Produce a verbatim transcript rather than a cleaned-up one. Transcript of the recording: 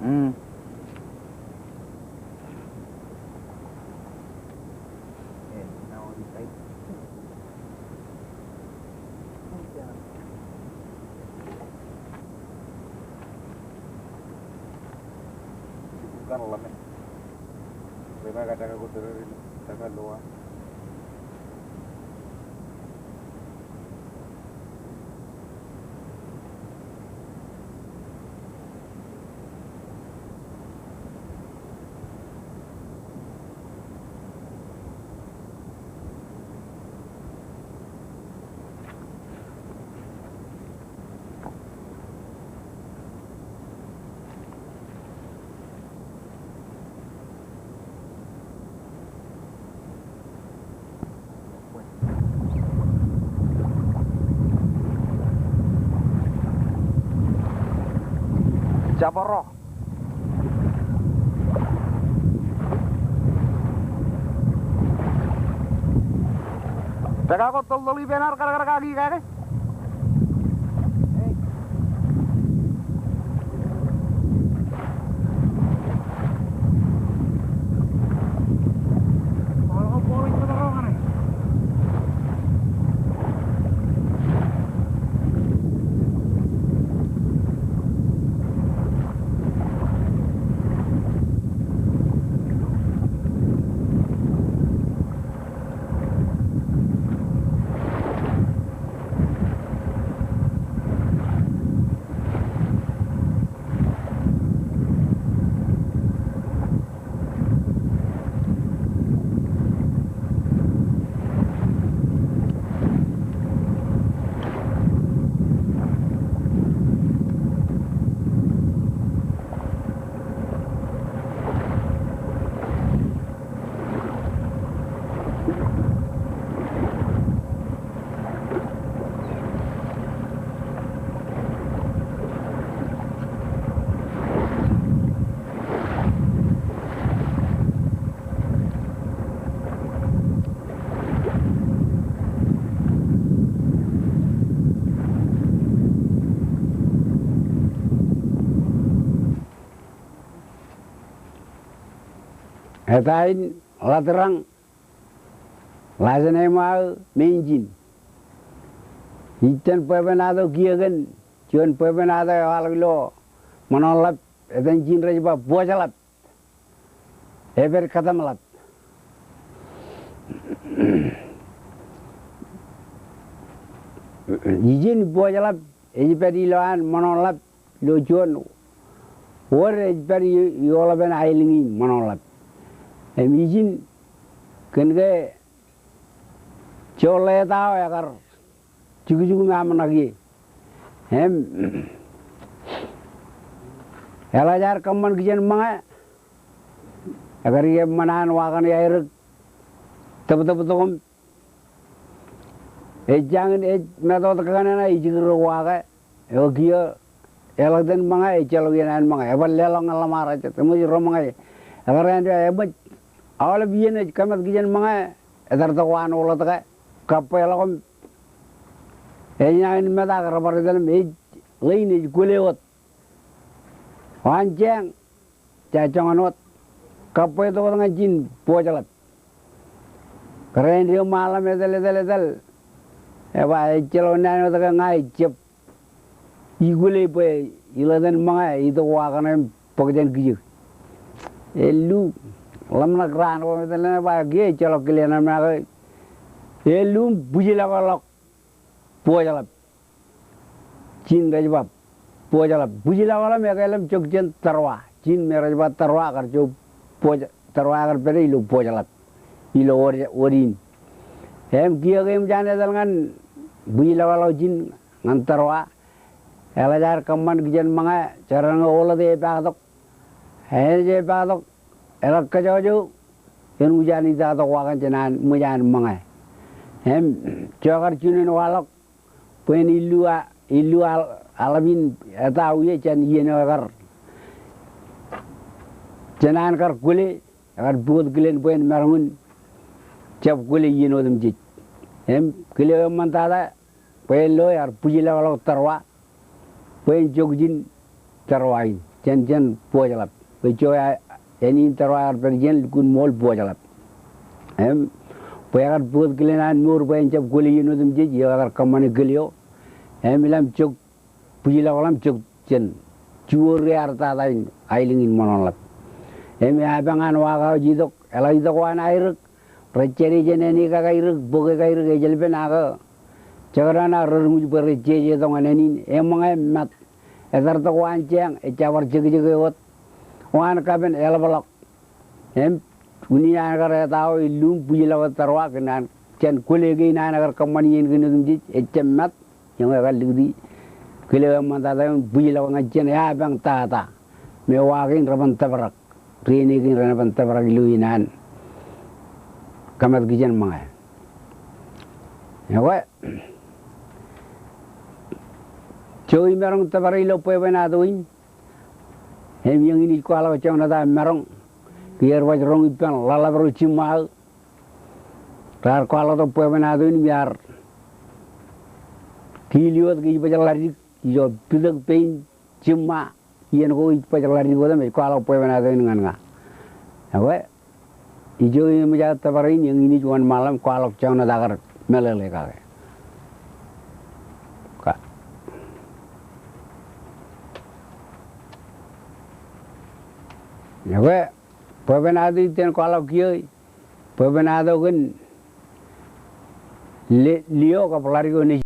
Mm. Jabdewōt. Pekako tōltōl ippān ad karkarak kaki kake. Eta in Ḷatrañ, Ḷajeṇe eo aō, Mejin. Ij jen bwebwenato kiiō kōn juon bwebwenato eo ewaḷọk ilo ṃōṇōṇō ḷap, etan ijin rej ba Bōjḷap. Epād Kōtōmḷap. Ijin Bōjḷap ej pād ilowaan ṃōṇōṇō ḷap ilo juon wōd ej pād i-, ioḷapān aelōñ in ṃōṇōṇō ḷap. Im ijin kōn ke joḷḷe etao ekar jukjuk im aṃ ṇak ie. Im eḷajar kōṃṃan kijen ṃōñā, ekar ie ṃōṇōṇō wa kaṇ iaerōk tōptōp tok im ej jañin, ej met wōt kōṇaan eo ijikūr ro wa ke, eo kiiō eḷak ten ṃōñā, ejjeḷọk iien an ṃōñā, ebar leḷọk ñan ḷōṃaro jet, eṃōj ro ṃōñā. Ekar āindein eṃōj aolep iien ej kōmat kijen ṃōñā, etar tok waan wōḷọt ke, kabbweḷọk im ej nañin met ak rebar etal im ej ḷein ej kwōle wōt. Waan jeañ, ja joñan wōt, kabbwe tok wōt ñan ijin Bōjḷap. Kōrā āindein ṃaanḷọk im etal, etal, etal. Eba ejjeḷọk naan wōt ke ña ij jab ikwōle bwe iḷak ten ṃōñā itok wa kaṇ im bōk jān kijeek. Ellu, ḷōmṇak raan ko im etal, eba kiiō ejjeḷọk kile ṇe make. Ellu im bwijlọkḷọk Bōjḷap. Ijin rej ba Bōjḷap. Bwijlọkḷọk im ekāāl im jok jān tōrwa. Ijin me rej ba tōrwa kar jo Bōj-, tōrwa ekar pād ilo Bōjḷap. Ilo wōd, wōd in. Im kiiō ke eṃōj an etal ñan bwijlọkḷọk ijin ñan tōrwa, eḷajar kōṃṃan kijen ṃōñā, jeraṇ ñe wōḷọt epaaktok. Enaaj epaaktok, eḷak kōjọjo, enaaj itaaktok wa kaṇ jān an, ṃōj an ṃōñā. Im, jokar junen waḷọk, bwe en illu a, illu a, aḷap in etao ie jān iien eo ekar Jān an kar kwōle, ekar pukot kilen bwe en maroñ in jab kwōle iien otemjej. Im kile eo eṃṃantata bwe en lo ekar bwijlọklọk tōrwa bwe en jokjin tōrwa in jān, jān Buwōjḷap. Bwe ijo āne in tōrwa ekar pād jān lukkuun ṃool Buwōjḷap. Im bwe ekar pukot kilen an mour bwe en jab kwōle iien otemjej eo ekar kōṃṃane kile eo. Im ilo am jok bwijlọklọk im jok jān juon ri ear tata in aelōñ in Ṃaḷoeḷap. Im eapañ an wa ko ej itok, eḷak itok waan aerōk, rej jade jān āne kakaerōk, bok ekaerōk, ejelpen ak jekdọọn ak reruñwij bwe rej jeje tok ñan āne in, eṃōñā im mat. Etar tok waan jeañ, ejjab bar jekjek eo wōt. Waan kapen eḷapḷọk. Im unin an kar eta eo ej lum bwijlọk tōrwa kōn an jān kwōle kein an kar kōṃṃan iien kein otemjej, ejjab mat. Eñin ekar likūti kile eo eṃṃantata im bwijlọk ñan jān eapañ tata me wa kein reban tōprak, ri āne kein reban tōprak ilo iien an kōmat kijenṃōñā. Ekwe, ijo imaroñ tōpare ilo bwebwenato in. Im eñin ij kwaḷọk joñan ta maroñ. Kiiō rej baj roñ ippān ḷōḷḷap ro jiṃṃa aō. Raar kwaḷọk tok bwebwenato in im iar kiil wōt ke ij baj ḷadik, ijo pitōk pein jiṃṃa, iien ko ij baj ḷadik wōt im ej kwaḷọk bwebwenato in ñan ña. Ekwe, ijo imaroñ tōpare in, eñin ij wōnṃaanḷọk im kwaḷọk joñan ta kar meḷeḷe kake. Ka. Ekwe, bwebwenato in iten kwaḷọk kiiō, bwebwenato kōn le-, lio kab ḷadik eo ne